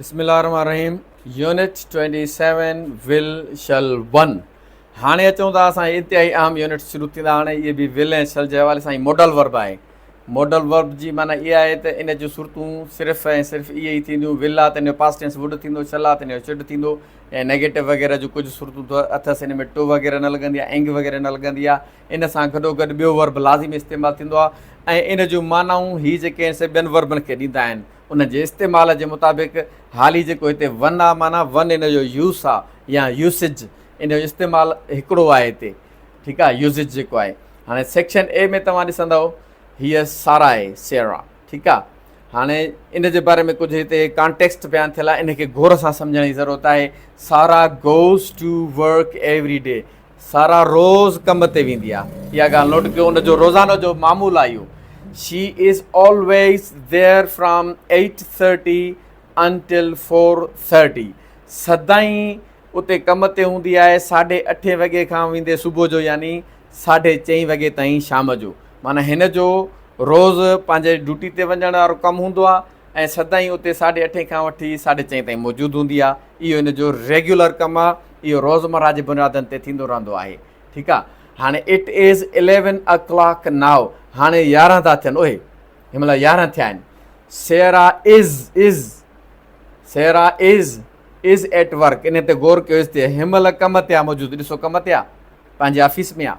بسم الله الرحمن الرحيم يونٽ 27 ول شل 1 هاڻي اچون ٿا اسان انتهائي اهم يونٽ شروع ٿيندا. هاڻي اهي به ول ۽ شل جي حوالي سان ماڊل ورب آهي. ماڊل ورب جي معنيٰ اها آهي ته ان جون صورتون صرف ۽ صرف اهي ئي ٿينديون. ول آ ته ان جو پاسٽ ٽينس ووڊ ٿيندو، شل آ ته ان جو should ٿيندو ۽ نيگيٽو وغيره جون ڪجهه صورتون اٿس. ان ۾ ٽو وغيره نه لڳندي آهي، اينگ وغيره نه لڳندي آهي. ان سان گڏو گڏ ٻيو ورب لازمي استعمال ٿيندو آهي ۽ ان جون معنائون هي جيڪي آهن سي ٻين وربن کي ڏيندا آهن ان جي استعمال جي مطابق. حالي جيڪو هتي ون آ معنيٰ ون ان جو يوس آ يا يوسج، ان جو استعمال هڪڙو آهي هتي، ٺيڪ آ، يوزج جيڪو آهي. هاڻي سيڪشن اي ۾ توهان ڏسندؤ هيء سارا آهي، سيرا، ٺيڪ آ. هاڻي ان جي باري ۾ ڪجهه هتي ڪانٽيڪسٽ بيان ٿيل آهي، ان کي غور سان سمجهڻ جي ضرورت آهي. Sara goes to work every day, Sara روز ڪم تي ويندي آ. اها ڳالهه نوٽ ڪيو، ان جو روزانو جو معمول آ اهو. She is always there from eight thirty until four thirty, سدائين اتي ڪم تي هوندي آهي ساڍي اٺين وڳي کان ويندي صبح جو يعني ساڍي چئين وڳي تائين شام جو. معنيٰ هن جو روز پنهنجي ڊيوٽي تي وڃڻ وارو ڪم هوندو آ ۽ سدائين اتي ساڍي اٺين کان وٺي ساڍي چئين تائين موجود هوندي آ. اهو هن جو ريگيولر ڪم آ، اهو روزمره جي بنيادن تي ٿيندو رهندو آهي، ٺيڪ آ. هاڻي it is eleven o'clock now, هاڻي يارهن ٿا ٿين، اهي هن مهل يارهن ٿيا آهن. Sara is, is, Sara is, is at work, ان تي غور ڪيو، از تي هن مهل ڪم تي آ موجود، ڏسو ڪم تي آ، پنهنجي آفيس ۾ آ،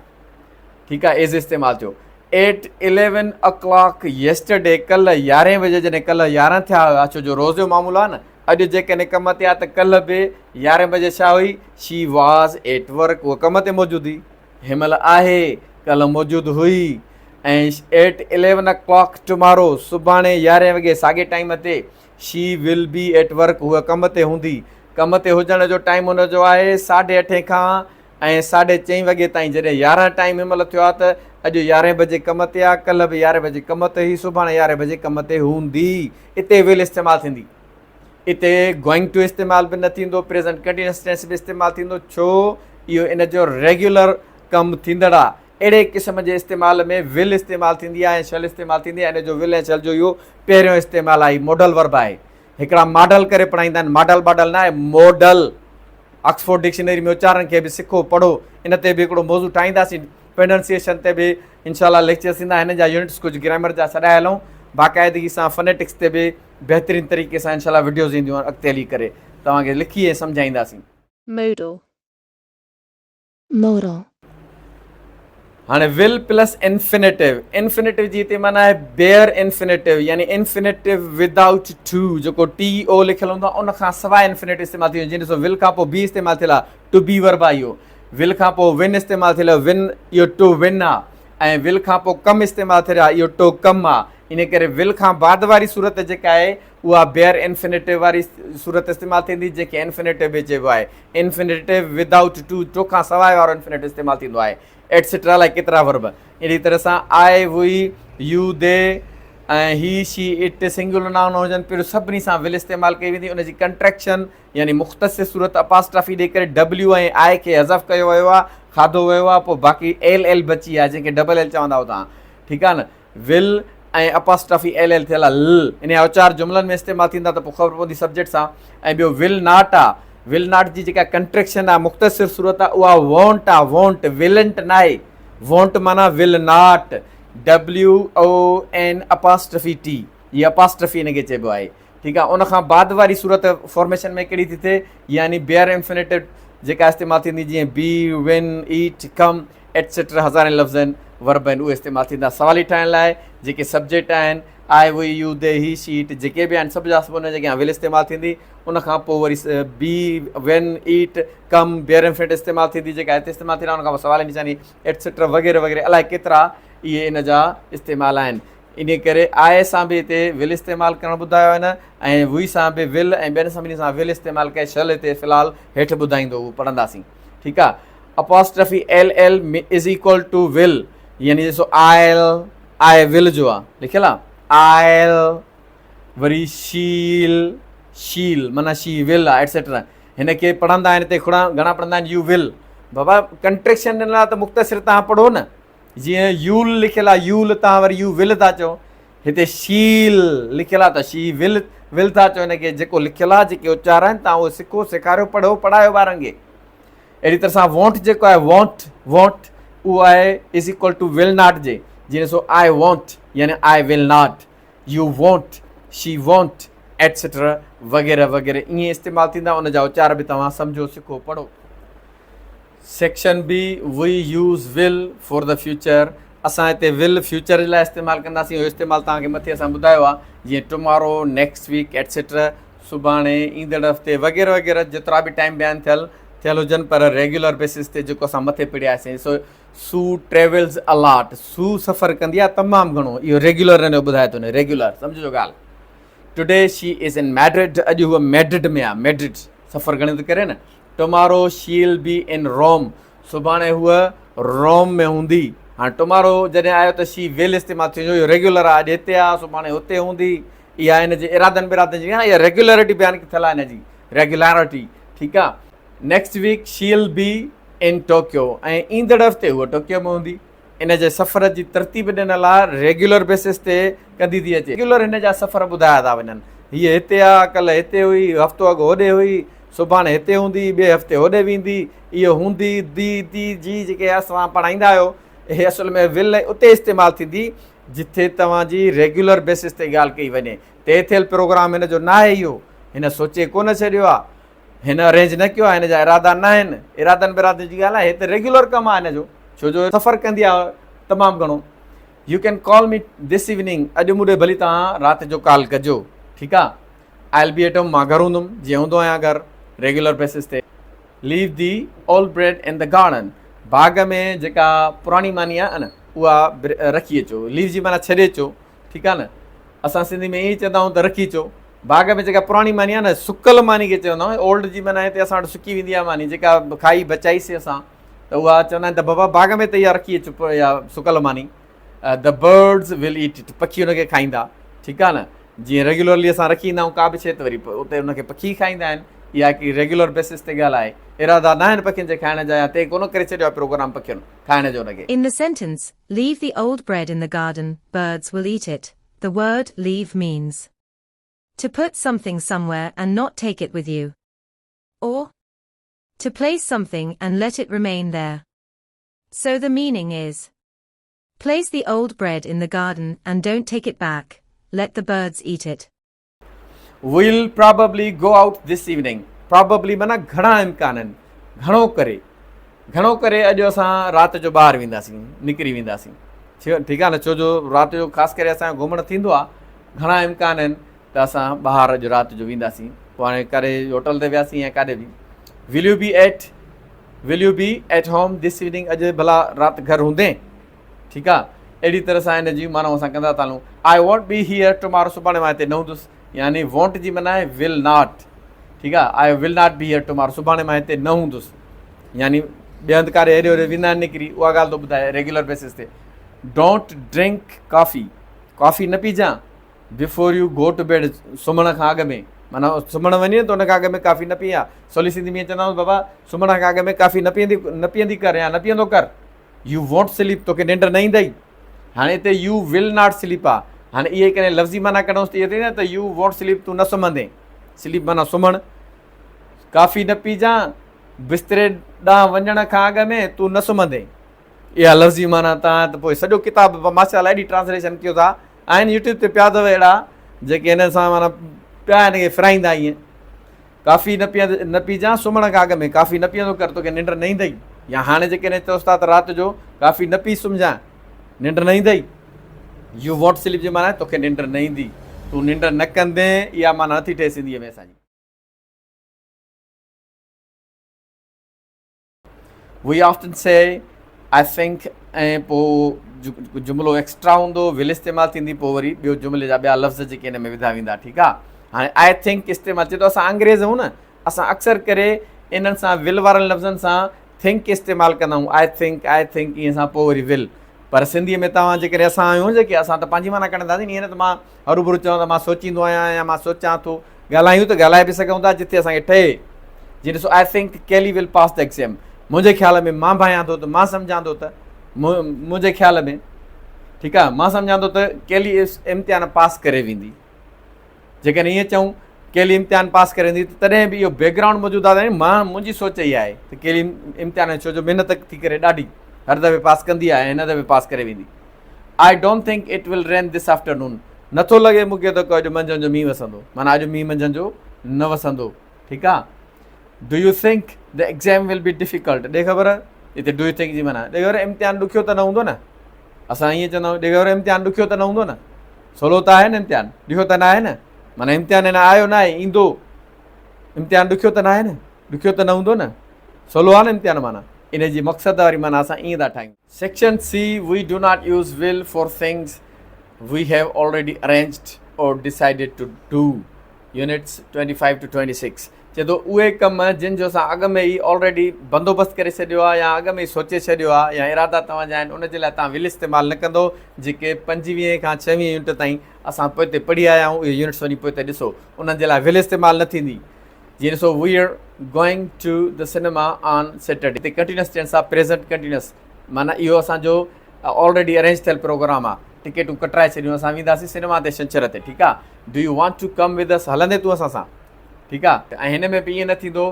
ٺيڪ آ، از استعمال ٿيو. ايٽ اليون او ڪلاڪ يسٽرڊي، ڪلهه يارهين بجي، جڏهن ڪلهه يارهن ٿيا هيا، ڇو جو روز جو معمول آ نه، اڄ جيڪڏهن ڪم تي آ ته ڪلهه به يارهين بجي ڇا هئي، شي واز ايٽ ورڪ، هوء ڪم تي موجود هئي، هن مهل آهي، ڪلهه موجود هئي. ۽ ايٽ اليون او ڪلاڪ ٽمارو، سڀاڻي يارهين وڳي ساڳي ٽائيم تي، she will be at work, هوء ڪم تي هوندي. ڪم تي هجڻ جو ٽائيم هن جو آهي ساڍي اٺين کان ۽ ساڍي چئين وڳي تائين. جڏهن يارهن ٽائيم هن مهل ٿيو آهي ته اڄ يارهين بجي ڪم تي آهي، ڪلهه به يارهين بجي ڪم تي هئي، سڀاڻي يارهين بجي ڪم تي هوندي. اتي ول استعمال ٿيندي، اتي گوئنگ ٽو استعمال به نه ٿيندو، پريزنٽ ڪنٽينيوس ٽينس به استعمال ٿيندو، ڇو اهو ان جو ريگيولر ڪم ٿيندڙ آهي. اهڙي قسم جي استعمال ۾ ول استعمال ٿيندي آهي ۽ شل استعمال ٿيندي آهي. ان جو ول ۽ شل جو اهو پهريون استعمال آهي، ماڊل ورب آهي. هڪڙا ماڊل ڪري پڙهائيندا آهن، ماڊل باڊل نه آهي، ماڊل. آڪسفورڊ ڊڪشنري ۾ اچارن کي به سکو پڙهو، ان تي به هڪڙو موضوع ٺاهينداسين. پرننسيئيشن تي به انشاء الله ليڪچرس ٿيندا. هنن جا يونٽس ڪجهه گرامر جا ڇڏائي هلون باقاعدگي سان. فنيٽڪس تي به بهترين طريقي سان انشاء الله وڊيوز اينديون اڳتي هلي ڪري توهان کي لکي ۽ سمجهائينداسين. Modal. Modal. هاڻي ول پلس انفينيٽو، انفينيٽو جي هتي معنيٰ آهي بيئر انفينيٽو يعني انفينيٽو ودائوٽ ٽو، جيڪو ٽي او لکيل هوندو آهي ان کان سواء انفينيٽو استعمال ٿيندو. جيئن ڏسو ول کان پوء بي استعمال ٿيل آهي، ٽو بي ورب آهي اهو. ول کان پوء ون استعمال ٿيل آهي، ون اهو ٽو ون آهي. ۽ ول کان پوء ڪم استعمال ٿيل آهي، اهو ٽو ڪم آهي. ان ڪري ول کان بعد واري صورت جيڪا آهي اها بيئر انفينيٽو واري صورت استعمال ٿيندي، جنهن کي انفينيٽو به چئبو آهي. انفينيٽو ودائوٽ ٽو، ٽو کان سواء وارو انفينيٽو استعمال ٿيندو آهي. ايٽسيٽرا لاء ڪيترا ورب. اهڙي طرح سان I, we, you, they ۽ he, she, it singular noun هجن پر سڀني سان ول استعمال ڪئي ويندي. ان جي ڪنٽريڪشن يعني مختصر صورت اپاسٽرافي ڏئي ڪري ڊبليو ۽ آء کي حذف ڪيو ويو آهي، کاڌو ويو آهي، پوء باقي ايل ايل بچي آهي جنهن کي ڊبل ايل چوندا هئو توهان، ٺيڪ آهي نه. ول ۽ اپاسٽرافي ايل ايل ٿيل آهي ل، انهيء جا اچار جملن ۾ استعمال ٿيندا ته پوء خبر پوندي سبجيڪٽ سان. ۽ ٻيو ول not آ، ول not جي جيڪا ڪنٽريڪشن آ، مختصر صورت آ، اها وونٽ آ، وونٽ، ولنٽ ناهي، وونٽ معنيٰ will not, W O N apostrophe T, he apostrophe ان کي چئبو آهي، ٺيڪ آ. ان کان بعد واري صورت فارميشن ۾ ڪهڙي ٿي ٿئي، يعني بيئر انفينيٽو جيڪا استعمال ٿيندي، جيئن بي، ون، ايٽ، ڪم، ايٽسيٽرا هزارين لفظ آهن، ورب آهن، اهي استعمال ٿيندا سوالي ٺاهڻ لاء. جيڪي سبجيڪٽ آهن I, we, you, they, he, she, it جيڪي به آهن سڀ جا سڀ ان جي اڳيان ول استعمال ٿيندي. ان کان پوء وري be, win, eat, come, bare infinitive استعمال ٿيندي جيڪا هتي استعمال ٿيل آهي. ان کان پوء سوالي نشاني ايٽسيٽرا وغيره وغيره الائي ڪيترا اهي ان جا استعمال آهن. انهي ڪري آء سان به هتي ول استعمال ڪرڻ ٻڌايو آهي نه ۽ وي سان به ول ۽ ٻين سڀني سان ول استعمال ڪئي. شل هتي في الحال هيٺ ٻڌائيندو اهو پڙهنداسين، ٺيڪ آهي. Apostrophe L L is equal to will, يعني ڏسو آئل، آء ول جو آ لکيل آ آئل، وري شيل، شيل معنيٰ شي ول آ ايٽسيٽرا. هن کي پڙهندا آهن هتي کڙا گهڻا پڙهندا آهن يو ول. بابا ڪنٽريڪشن ڏنل آ ته مختصر تهان پڙهو نه، جيئن يول لکيل آ يول، تهان وري يو ول ٿا چئو. هتي شيل لکيل آ ته شي ول ول ٿا چئو هن کي جيڪو لکيل آهي جيڪي اچار آهن توهان اهي سکو سيکاريو پڙهو پڙهايو ٻارن کي. اهڙي طرح سان وونٽ جيڪو آهي وونٽ وونٽ اهو آهي is equal to will not جي جيئن ڏسو آء وونٽ يعني I will not you won't she won't etcetera وغيره وغيره ائين استعمال ٿيندا ان جا اچار به توهان سمجهو سکو پڙهو. Section B we use will for the future اسان هتي ول فيوچر جي لاء استعمال ڪنداسين اهو استعمال توهان کي مٿي اسان ٻڌايو آهي جيئن ٽمارو نيڪسٽ ويڪ ايٽسيٽرا سڀاڻي ايندڙ هفتي وغيره وغيره جيترا به ٽائيم بيان ٿيل ٿيل هجن پر ريگيولر بيسس تي جيڪو اسان مٿي پڙهياسين سو سو ٽريولز الاٽ سو سفر ڪندي آهي تمام گهڻو اهو ريگيولر ان جو ٻڌائي ٿو ريگيولر سمجهو ڳالهه today she is in Madrid اڄ هوء ميڊرڊ ۾ آهي ميڊرڊ سفر گهڻي ٿو ڪري نه ٽمارو شيل بي ان روم سڀاڻي هوء روم ۾ هوندي. هاڻ ٽمارو جڏهن آيو ته شي ويل استعمال ٿيو جو اهو ريگيولر آهي اڄ هتي آهي سڀاڻي هتي هوندي. اها هن جي ارادن برادن جي اها ريگيولرٽي بيان ٿيل آهي هن جي ريگيولرٽي ٺيڪ آهي. Next week she'll be in Tokyo ۽ ايندڙ هفتي هوء ٽوڪيو ۾ هوندي. ان جي سفر جي ترتيب ڏنل آ ريگيولر بيسس تي ڪندي ٿي اچي. ريگيولر هن جا سفر ٻڌايا ٿا وڃن. هيء هتي آ، ڪلهه هتي هئي، هفتو اڳ هوڏي هئي، سڀاڻي هتي هوندي، ٻئي هفتي هوڏي ويندي. اهو هوندي، the, the, جي جيڪي اسان پڙهائيندا آهيو، اهي اصل ۾ will اتي استعمال ٿيندي جتي توهان جي ريگيولر بيسس تي ڳالهه ڪئي وڃي. طئي ٿيل پروگرام هن جو ناهي اهو. هن سوچي ڪونه ڇڏيو آ. هن ارينج نه ڪيو آهي هن جا ارادا نه آهن ارادن برادن جي ڳالهه آهي هي ته ريگيولر ڪم آهي هن جو ڇو جو سفر ڪندي آهي تمام گهڻو you can call me this evening اڄ مون ڏي ڀلي توهان رات جو ڪال ڪجو ٺيڪ آهي آئي ول بي ايٽ هوم مان گهر هوندم جيئن هوندو آهيان گهر ريگيولر بيسس تي leave the old bread in the garden باغ ۾ جيڪا پراڻي ماني آهي نه اها رکي اچو ليو جي معنيٰ ڇڏي اچو ٺيڪ آهي نه اسان سنڌي ۾ ائين چوندا آهيون ته رکي اچو باغ ۾ جيڪا پراڻي ماني آهي نه سڪل ماني کي چوندا آهيون اولڊ جي معنيٰ هتي اسان وٽ سڪي ويندي آهي ماني جيڪا کائي بچائي سي اسان ته اها چوندا آهن ته بابا باغ ۾ ته اها رکي اچ اها سڪل ماني the birds will eat it پکي ان کي کائيندا ٺيڪ آهي نه جيئن ريگيولرلي اسان رکي ايندا آهيون ڪا به شيء ته وري اتي ان کي پکي کائيندا آهن اها هڪ ريگيولر بيسس تي ڳالهه آهي ارادا نه آهن پکين جي کائڻ جا يا طئي ڪونه ڪري ڇڏيو آهي پروگرام پکين کائڻ جو ان کي. In the sentence, Leave the old bread in the garden, birds will eat it, the word leave means to put something somewhere and not take it with you. Or to place something and let it remain there. So the meaning is place the old bread in the garden and don't take it back, let the birds eat it. We'll probably go out this evening probably معنيٰ گهڻا امڪان آهن گهڻو ڪري گهڻو ڪري اڄ اسان رات جو ٻاهر وينداسين نڪري وينداسين ٺيڪ آهي نه ڇو جو رات جو خاص ڪري اسان جو گهمڻ ٿيندو آهي گهڻا امڪان آهن ته اسان ٻاهر اڄ رات جو وينداسين پوء هاڻي ڪاڏي هوٽل تي وياسين يا ڪاڏي به will you be at will you be at home this evening اڄ ڀلا رات گهر هوندين ٺيڪ آ اهڙي طرح سان ان جي معنيٰ اسان ڪندا ٿا هلون I won't be here tomorrow سڀاڻي مان هتي نه هوندس يعني وونٽ جي معنيٰ آهي will not ٺيڪ آ I will not be here tomorrow سڀاڻي مان هتي نه هوندس يعني ٻئي هنڌ ڪاڏي هيڏي هوڏي ويندا آهن نڪري اها ڳالهه ٿو ٻڌائي ريگيولر بيسس تي don't drink coffee ڪافي نه پيجان before you go to bed سمهڻ کان اڳ ۾ معنيٰ سمهڻ وڃين ته ان کان اڳ ۾ ڪافي نه پيئان سولي سنڌي ۾ چوندا آهيون بابا سمهڻ کان اڳ ۾ ڪافي نه پيئندي نه پيئندي ڪر يا نه پيئندو ڪر يو وونٽ سليپ توکي ننڊ نه ايندئي. هاڻي هتي يو will not sleep آ. هاڻي اهي ڪڏهن لفظي معنيٰ ڪڍونس ته اهو ٿيندي نه ته يو وونٽ سليپ تون نه سمهندين. سليپ معنيٰ سمهڻ. ڪافي نه پيجان بستري ڏانهن وڃڻ کان اڳ ۾ تون نه سمهندين. اها لفظي معنيٰ تان ته پوء سڄو ڪتاب ماشاء الله ايڏي ٽرانسليشن ڪيو ٿا. آهن يوٽيوب تي پيا اٿو اهڙا جيڪي هن سان معنيٰ پيا هن کي ڦرائيندا ائين. ڪافي نه پيئند نه پيجان سمهڻ کان اڳ ۾ ڪافي نه پيئندو ڪر توکي ننڊ نه ايندئي يا هاڻي جيڪڏهن چئوس ٿا ته رات جو ڪافي نه پي سمهجان ننڊ نه ايندئي يو وونٽ سليپ جي معنيٰ توکي ننڊ نه ايندي تون ننڊ نه ڪندين اها معنيٰ نٿي ٺهي سنڌيء ۾ اسان جي. We often say I think ۽ پوء جملو ايڪسٽرا هوندو ول استعمال ٿيندي پوء وري ٻيو جملي جا ٻيا لفظ جيڪي ان ۾ وڌا ويندا ٺيڪ آ هاڻي I think استعمال ٿئي ٿو اسان انگريز آهيون نه اسان اڪثر ڪري انهن سان ول وارن لفظن سان ٿنڪ استعمال ڪندا آهيون I think I think ائين سان پوء وري ول پر سنڌيء ۾ توهان جيڪڏهن اسان آهيون جيڪي اسان ته پنهنجي معنيٰ ڪڍنداسين ائين نه ته مان هروڀرو چوان ته مان سوچيندو آهيان يا مان سوچان ٿو ڳالهايون ته ڳالهائي به سگهون ٿا جتي اسان کي ٺهي جيئن ڏسو I think Kelly will pass the exam منهنجي خيال ۾ مان ڀانيان ٿو ته مان سمجهان ٿو ته منهنجي خيال ۾ ٺيڪ آهي مان سمجهان ٿو ته ڪيلي امتحان پاس ڪري ويندي. جيڪڏهن ائين چئون ڪيلي امتحان پاس ڪري ويندي ته تڏهن به اهو بيڪ گرائونڊ موجود آهي مان منهنجي سوچ اها آهي ته ڪيلي امتحان ڇو جو محنت ٿي ڪري ڏاڍي هر دفعي پاس ڪندي آهي ۽ هن دفعي پاس ڪري ويندي. I don't think it will rain this afternoon نٿو لڳي مون کي ته اڄ منجهند جو مينهن وسندو معنيٰ اڄ مينهن منجهند جو نه وسندو ٺيڪ آ. Do you think the exam will be difficult ڏي خبر هتي do you think جي معنيٰ ڏي خبر امتحان ڏکيو ته نه هوندو نه اسان ائين چوندا آهيون ڏي خبر امتحان ڏکيو ته نه هوندو نه سولو ته آهي نه امتحان ڏکيو ته نه آهي نه معنيٰ امتحان هن آيو نه آهي ايندو امتحان ڏکيو ته نه آهي نه ڏکيو ته نه هوندو نه سولو آهي نه امتحان معنيٰ ان جي مقصد واري معنيٰ اسان ائين ٿا ٺاهيون. Section C we do not use will for things we have already arranged or decided to do units 25 to 26 چئي ٿو اهي ڪم جن جو اسان اڳ ۾ ئي آلريڊي بندوبست ڪري ڇڏيو آهي يا اڳ ۾ ئي سوچي ڇڏيو آهي يا ارادا توهان جا آهن ان جي لاء توهان ول استعمال نه ڪندو جيڪي 25 کان 26 يونٽ تائين اسان پوئتي پڙهي آيا آهيون اهي يونٽس وڃي پوئتي ڏسو انهن جي لاء ول استعمال نه ٿيندي جيئن ڏسو we are going to the cinema on Saturday هتي ڪنٽينيوس ٽينس آهي پريزنٽ ڪنٽينيوس معنيٰ اهو اسان جو آلريڊي ارينج ٿيل پروگرام آهي ٽڪيٽون ڪٽرائي ڇڏيون اسان وينداسين سئنيما تي ڇنڇر تي ٺيڪ آهي do you want to come with us هلندي تون اسان سان ٺيڪ آ ۽ هن ۾ به ائين نه ٿيندو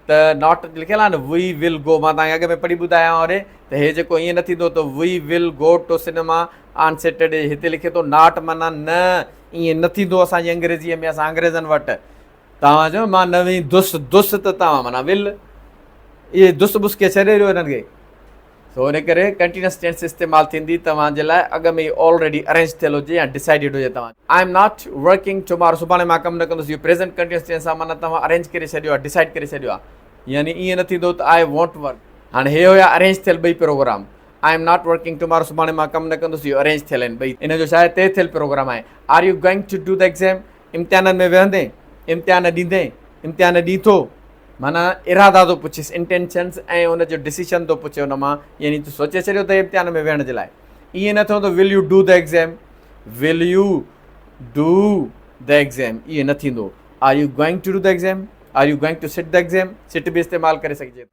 ته not لکيل آ نه وي ول گو مان توهان کي اڳ ۾ پڙهي ٻڌايو آهي هوڏي ته هي جيڪو ائين نه ٿيندو ته we will go to cinema on Saturday هتي لکي ٿو not معنيٰ نه ائين نه ٿيندو اسان جي انگريزيء ۾ اسان انگريزن وٽ توهان چيو مان نه ويندس دس ته توهان معنيٰ ول اهي دس بس کي ڇڏي ڏيو هنن کي سو ان ڪري ڪنٽينيوس ٽينس استعمال ٿيندي توهان جي لاء اڳ ۾ ئي آلريڊي ارينج ٿيل هجي يا ڊسائيڊيڊ هجي توهان I am not working tomorrow سڀاڻي مان ڪم نه ڪندس اهو پريزنٽ ڪنٽينيوس ٽينس آهي معنيٰ توهان ارينج ڪري ڇڏيو آهي ڊسائيڊ ڪري ڇڏيو آهي يعني ائين نه ٿيندو ته I won't work هاڻي هي هيا ارينج ٿيل ٻئي programme I am not working tomorrow سڀاڻي مان ڪم نه ڪندس اهو ارينج ٿيل آهن ٻئي ان جو شايد طئي ٿيل پروگرام آهي are you going to do the exam امتحانن ۾ ويهندين، امتحان ڏيندين، امتحان ڏين ٿو، معنيٰ ارادا ٿو پڇيس، Intentions، ۽ ان جو ڊسيشن ٿو پڇي ان مان، يعني تو سوچي ڇڏيو اٿئي امتحان ۾ ويهڻ جي لاء. ائين نه ٿيندو will you do the exam, will you do the exam، ائين نه ٿيندو are you going to do the exam, are you going to sit the exam، sit به استعمال ڪري سگهجي ٿو.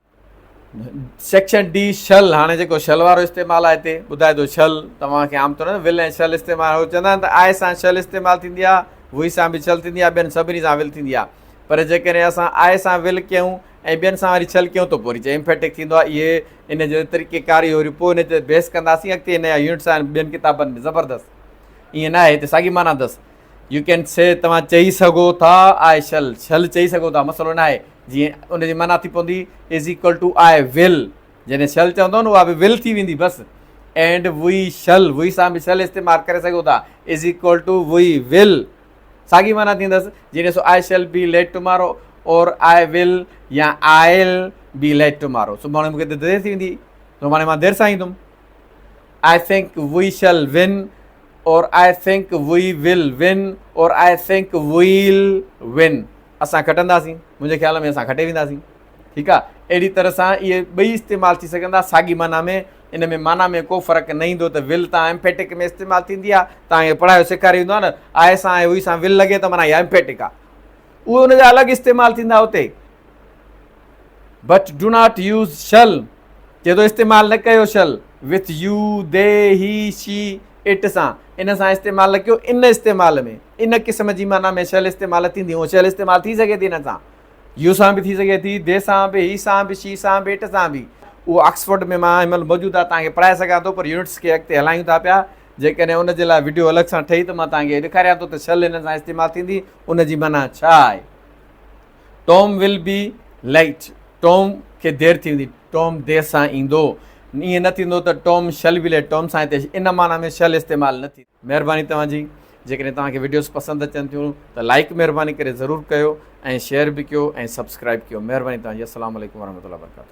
سيڪشن ڊي شل هاڻي جيڪو شل وارو استعمال آهي هتي ٻڌائي ٿو شل توهان کي عام طور ول ۽ شل استعمال هو چوندا آهن ته آء سان شل استعمال ٿيندي آهي وي سان به شل ٿيندي آهي ٻين سڀني سان ول ٿيندي آهي پر جيڪڏهن اسان آء سان ول ڪيون ۽ ٻين سان وري شل ڪيون ته پوء وري چئي امفيٽڪ ٿيندو آهي اهي ان جو طريقي ڪار اهو وري پوء ان تي بحث ڪنداسين اڳتي ان جا يونٽس آهن ٻين ڪتابن ۾ زبردست ائين نه آهي هتي ساڳي معنيٰ اٿس يو ڪين سي توهان چئي سگهو ٿا آء شل شل چئي سگهو ٿا مسئلو نه آهي جيئن ان جي معنيٰ ٿي پوندي is equal to I will جڏهن شل چوندو نه اها به ول ٿي ويندي بس اينڊ we shall وي سان به شل استعمال ڪري سگهو ٿا is equal to we will ساڳي معنيٰ ٿيندس جيئن ڏسو I shall be late tomorrow اور آء ول يا آئل بي ليٽ ٽمارو سڀاڻي مونکي ته دير ٿي ويندي سڀاڻي مان دير سان ايندم I think we shall win اور I think we will win اور I think well one اسان کٽنداسين منهنجي خيال ۾ اسان کٽي وينداسين ٺيڪ آ اهڙي طرح سان اهي ٻئي استعمال ٿي سگهندا ساڳي معنيٰ ۾ ان ۾ معنيٰ ۾ ڪو فرق نه ايندو ته ول تان ايمفيٽڪ ۾ استعمال ٿيندي آ تان کي پڙهايو سيکاريو ويندو آ نه آء سان ۽ وي سان ول لڳي ته معنيٰ اها ايمفيٽڪ آ اهي ان جا الڳ استعمال ٿيندا اتي but do not use shall چئي ٿو استعمال نه ڪيو shall with you they he she it سان ان سان استعمال نه ڪيو ان استعمال ۾ ان قسم جي معنيٰ ۾ شل استعمال ٿيندي هو شل استعمال ٿي سگهي ٿي ان سان يو سان به ٿي سگهي ٿي the سان به هي سان به شي سان به it سان به اهو آڪسفورڊ ۾ مان هن مهل موجود آهي توهان کي پڙهائي سگهان ٿو پر يونٽس کي اڳتي هلايون ٿا پيا جيڪڏهن ان جي لاء وڊيو الڳ سان ٺهي ته مان توهان کي ڏيکاريان ٿو ته شل ان سان استعمال ٿيندي ان جي معنيٰ ڇا آهي ٽام ول بي ليٽ، ٽام کي دير ٿي ويندي، ٽام دير سان ايندو. ائين نه ٿيندو ته ٽام شل بي ليٽ، ٽام سان هتي ان معنيٰ ۾ شل استعمال نه ٿيندو. مهرباني توهان جي. جيڪڏهن توهان کي وڊيوز پسند اچن ٿيون ته لائيڪ مهرباني ڪري ضرور ڪيو ۽ شيئر به ڪيو ۽ سبسڪرائيب ڪيو. مهرباني توهان جي. السلام عليڪم ورحمة الله وبرڪاته.